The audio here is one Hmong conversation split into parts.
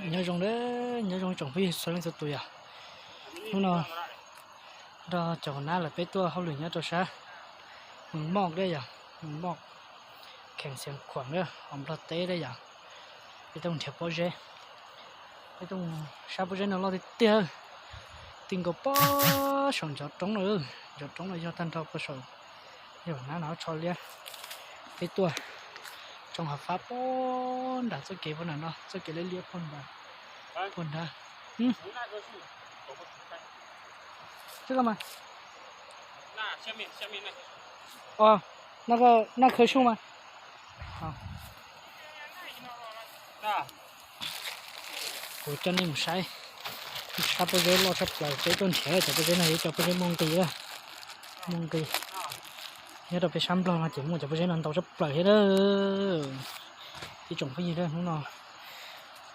Nyob zoo, nyob zoo tsoom phooj ywg txhua leej txhua tus yom. Hnub no nrog cov nab lawv peb tuaj hauj lwm nyob rau sab Mws Moj thiab yom, Mws Moj, kheem Xiav Khuam thiab hauv Nplog teb thiab yom. Peb tuaj nrhiav pob zeb, peb tuaj, sab pob zeb no loj tiag tiag, ti nkaus pob saum ncov roob lawm, ncov roob no yog tag nrho puag saum, yog nab no tsho liab. Peb tuaj tsoo hav fab puag nram txoj kev puag nram no, txoj kev liab liab puag nrad, puag nrad. 这个吗？哦，那个那棵树吗？好。 Kuv coj nej mus saib sab pob zeb loj tshaj plaws, peb tuaj nrhiav cov pob zeb no yog cov pob zeb muaj nqis, muaj nqis. Nyob rau peb sab Nplog no ces muaj cov pob zeb no ntau tshaj plaws thiab. Ib tsoom phooj ywg, hnub no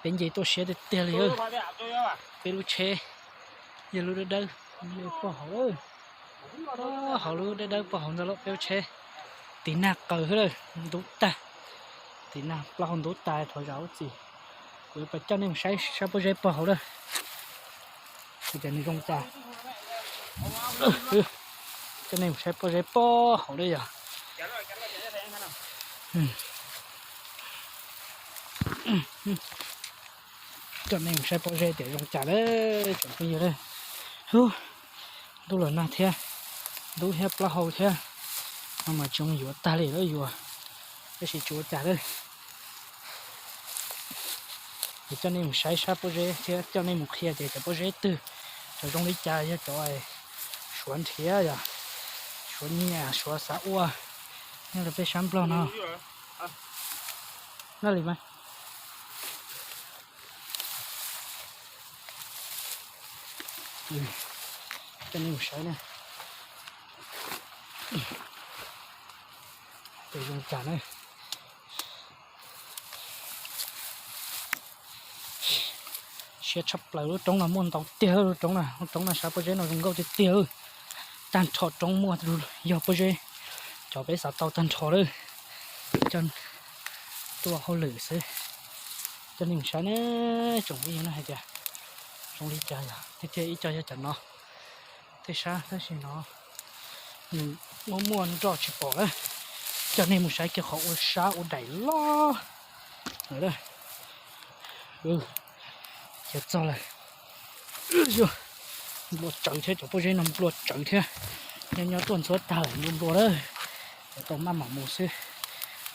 peb nce tuaj siab tiag tiag li. Peb lub tsheb yog lub dawb dawb, poj hauv, hauv lub dawb dawb poj hauv ntawd lawm, peb lub tsheb tiv nag qaws thiab, ntub tag, tiv nag plaub hau ntub tag thov zam lub txim. Kuv yuav coj nej mus saib sab pob zeb poj hauv lawm, tias nws zoo cas. Coj nej mus saib pob zeb poj hauv lawm yog. Coj nej mus saib pob zeb tias zoo cas lawm tsoom phooj ywg. Hu, ntub los nag thiab, ntub thiab plaub hau thiab, no mas tsis zoo yuav tag li lawm yuav, tab sis tsis ua cas lawm. Kuv coj nej mus saib sab pob zeb thiab coj nej mus qhia tias cov pob zeb twg, cov zoo li cas yog cov Suav nrhiav yom, Suav nyiam Suav xav ua nyob rau peb sab Nplog no. Noj li mas. Coj nej mus saib na, ces zoo cas na. Siab tshaj plaws, lub roob no muaj ntau tiag, lub roob no, lub roob no sab pob zeb no zoo nkauj tiag tiag. Tag nrho roob muaj yog pob zeb, cov peb xav tau tag nrho lawm. Coj tuaj hauj lwm xwb, coj nej mus saib na tsoom phooj ywg na hais tias zoo li cas yom. Tiag tiag ib co yog cov no, tej sab tab sis no nws muaj muaj nroj tsis pom lawm. Coj nej mus saib kiag qhov ua sab ua daim loj lawm. Ces txog lawm, nplua tsawv thiab, cov pob zeb no nplua tsawv thiab, nyob nyob tuaj ntxhuab tag lawm nplua nplua lawm. Cov tau maj mam mus xwb,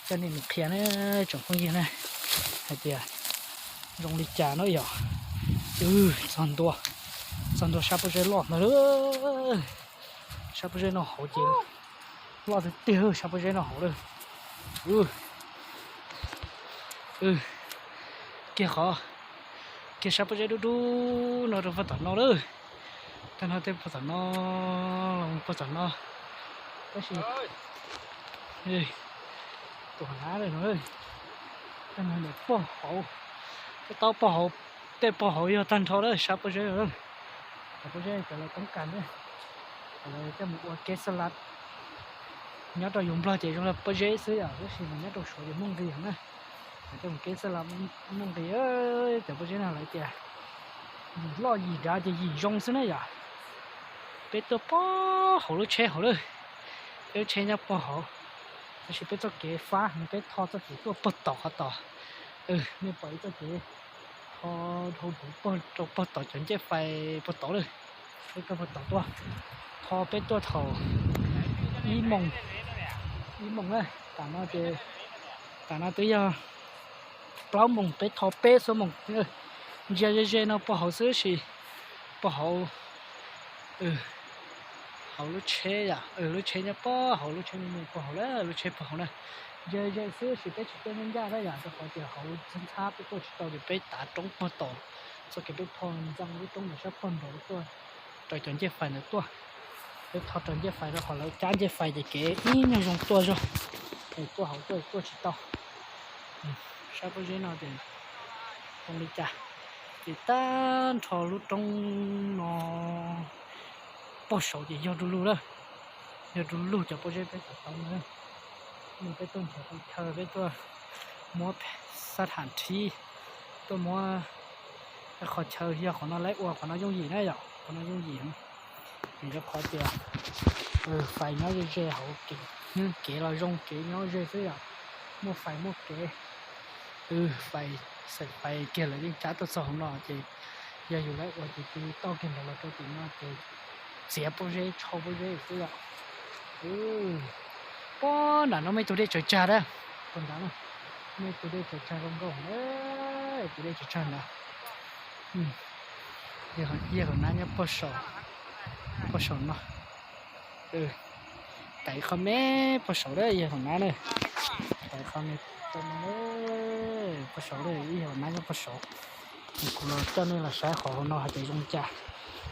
coj nej mus qhia na tsoom phooj ywg na hais tias zoo li cas no yom. Txog ntua, txog ntua sab pob zeb loj ntag lawm. Sab pob zeb no hauv ces loj tiag tiag, sab pob zeb no hauv lawm. Kiag qhov, kiag sab pob zeb dub dub no rau puag tom no lawm. Tag nrho tej puag tom no, los puag tom no, tab sis tuam hnav lawm no. Tag nrho pog hauv, tej taub pog hauv, tej pog hauv yog tag nrho lawm sab pob zeb lawm. Cov pob zeb cov lawv toob kas na, cov lawv coj mus ua kev xab las. Nyob rau yus Nplog ces zoo li pob zeb xwb yom, tab sis nws nyob rau Suav ces muaj nqis heev na. Coj mus kev xab las muaj nqis. Cov pob zeb no lawv tias yim loj yim dav ces yim zoo xwb na yom. Peb tuaj pog hauv lub tsheb hauv lawm, peb lub tsheb nyob pog hauv, tab sis peb txoj kev fab heev, peb tho txoj kev tuaj pog tom qhov tod. Nej pom ib txoj kev tho dhau ntawd pog rau pog tom cov ncej fais pog tod lawm. Peb tuaj pog tom tuaj, tho peb tuaj thaum ib moos, ib moos na, tam no ces, tam no twb yog plaub moos, peb tho peb xuab moos. Ntsia ze ze no pog hauv xwb sis pog hauv, hauv lub tsheb yom, lub tsheb nyob pog hauv, lub tsheb me me pog hauv lawm, lub tsheb pog hauv na. Ntsia ze xwb sis peb tsis tuaj ncaj ncaj na yom, rau qhov tias hauv ntxhab ntxhab peb tuaj tsis tau ces peb tav roob pog tom, txoj kev peb tho ntxeev lub roob ntawm sab pog nraud tuaj raws cov ncej fais ntawd tuaj. Peb tho raws ncej fais rau qhov lawv cab ncej fais ces kev ib nyuag zoo tuaj zog, es tuaj hauv tuaj tuaj tsis tau. Sab pob zeb no ces zoo li cas, ces tag nrho lub roob no pog saud ces yog du lug lawm, yog du lug cov pob zeb peb xav tau no. Hnub no peb tuaj nrhiav qhov chaw, peb tuaj muab xab tham thib, tuaj muab Qhov chaw yog qhov no lawv ua qhov no yooj yim na yom, qhov no yooj yim. Vim rau qhov tias fais nyob ze ze hauv kev, kev los zoo, kev nyob ze xwb yom. Muaj fais muaj kev, fais, xaim fais kiag lawv yeej cab tuaj txog hauv no ces yog yus lawv ua ces cia li toj kiag ntawd los rau tim no ces txiav pob zeb, tshau pob zeb xwb yom. Pob nram no muaj ib tug dej tsaws tsag na, tus ntawd, muaj ib tug dej tsaws tsag zoo nkauj na, tus dej tsaws tsag ntawd. Yawg hauv nab nyob pob saum no. Tais qho me pob saum lawm, yawg hauv nab na. Tais qho me pob saum lawm, yawg hauv nab nyob pob saum. Kuv los coj nej los saib qhov hauv no hais tias zoo li cas,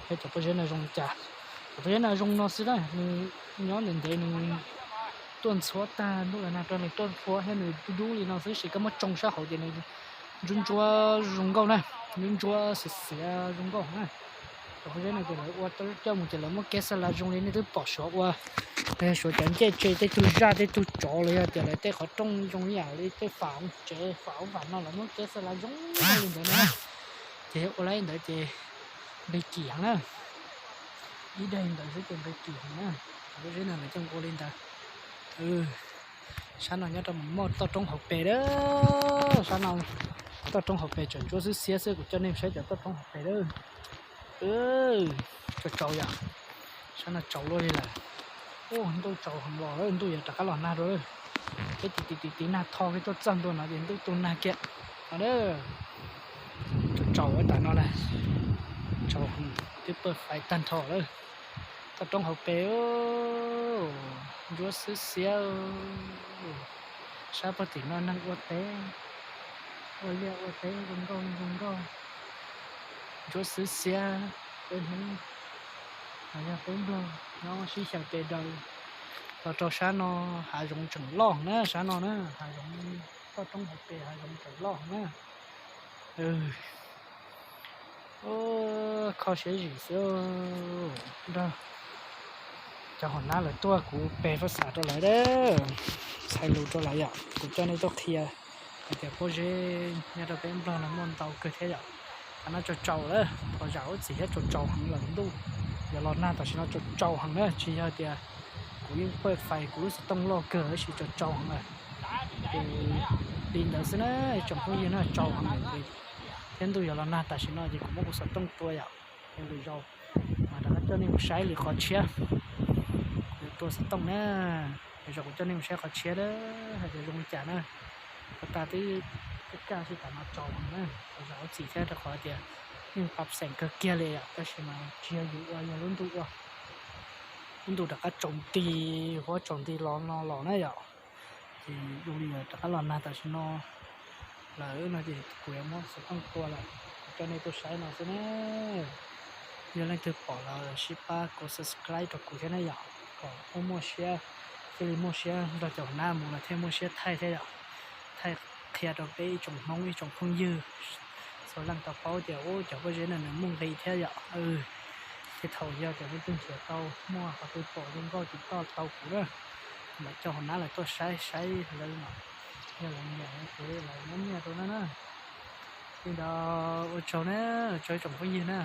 saib cov pob zeb no zoo li cas. Cov pob zeb no zoo no xwb na, nws nyob ntev ntev nws tuaj ntxhuab tag ntuj los nag rau nws tuaj ntxhuab thiab nws dub dub li no xwb, sis koj muab tsoo sab hauv ces nws ntsuab ntsuab zoo nkauj na, ntsuab ntsuab xiav xiav zoo nkauj na. Cov pob zeb no ces lawv ua coj mus ces lawv muab kev xa la zoo li nej twb pom Suav ua, Suav cov ncej tse tej tug zaj tej tug tsov los yog tias lawv tej qhov rooj zoo ib yam li tej fam tsev fam vam no lawv muab kev xa la zoo li ntawd na. Ces yog ua li ntawd ces nqi kim heev na. Ib daim ntawd xwb ces nqi kim heev na. Cov pob zeb no lawv coj mus ua li ntawd. Sab no nyob rau mus muaj toj roob hauv pes lawm, sab no toj roob hauv pes tseem ntsuab xwb xiab xwb, kuv coj nej saib cov toj roob hauv pes lawm. Tsaus tsaus yom, sab no tsaus luaj li lawm. Ntuj tsaus heev los lawm, ntuj yuav rov qab los nag rau lawm. Peb tiv tiv tiv tiv nag tho kiag tuaj txog ntua no ces ntuj tu nag kiag no. Tsaus tsaus tam no na, tsaus heev twb pawg fais tag nrho lawm. Toj roob hauv pes, ntsuab xwb xiab. Sab pog tim no neeg ua teb, ua liaj ua teb zoo nkauj zoo nkauj. Ntsuab xwb xiab, peb hnub los yog peb nplog nyob sib xyaw pes daws los rau sab no, hav zoov tseem loj na, sab no na, hav zoov, toj roob hauv pes hav zoov tseem loj na. Kho siab zim xwb. Nrog cov hauv nab lawv tuaj kuv pe faj xam rau lawv, txhais lus rau lawv yom, kuv coj nej tuaj qhia hais tias pob zeb nyob rau peb nplog no muaj ntau kawg thiab yom. Tam no tsaus tsaus lawm, thov zam lub txim thiab, tsaus tsaus heev lawm, ntuj yuav los nag tam sim no, tsaus tsaus heev na, tsis yog tias kuv yeej pawj fais kuv lub xov tooj loj kawg tab sis tsaus tsaus heev lawm. Ces li ntawd xwb na, tsoom phooj ywg na, tsaus heev lawm ces thiab ntuj yuav los nag tam sim no ces kuv muab kuv xov tooj tua yom. Lwm zaus mas rov qab coj nej mus saib lwm qhov tshiab, kuv yuav tua xov tooj na. Lwm zaus kuv coj nej mus saib qhov tshiab na, hais tias zoo li cas na. Ua tas twb kaj kaj xwb, tam no tsaus heev na, thov zam lub txim thiab rau qhov tias yeej pab xeem kawg kiag li yom, tab sis mas tsis yog yus ua, yog lub ntuj ua. Lub ntuj rov qab tsaus nti, huab tsaus nti los no los na yom. Ces zoo li rov qab los nag tam sim no lawm no ces kuv yuav muab xov tooj tua lawm, kuv coj nej tuaj saib no xwb na. Yog leej twg pom los sib pab kuv subscribe rau kuv thiab na yom, kom muaj muaj siab, thiaj li muaj siab nrog cov nab mus los thiaj muaj siab thaij thiab yom. Thaij qhia rau peb ib tsoom Hmoob ib tsoom phooj ywg txhua leej tau paub tias ub cov pob zeb no nws muaj nqis thiab yom. Ces thaum yog tias leej twg nrhiav tau muaj qhov twg pom zoo nkauj ces tuaj tau kuv na, mam coj hauv nab lawv tuaj saib saib lawv mas yog lawv nyiam ces lawv muab nyiaj rau na na. Li ntawd ua tsaug na, tsaug ib tsoom phooj ywg na.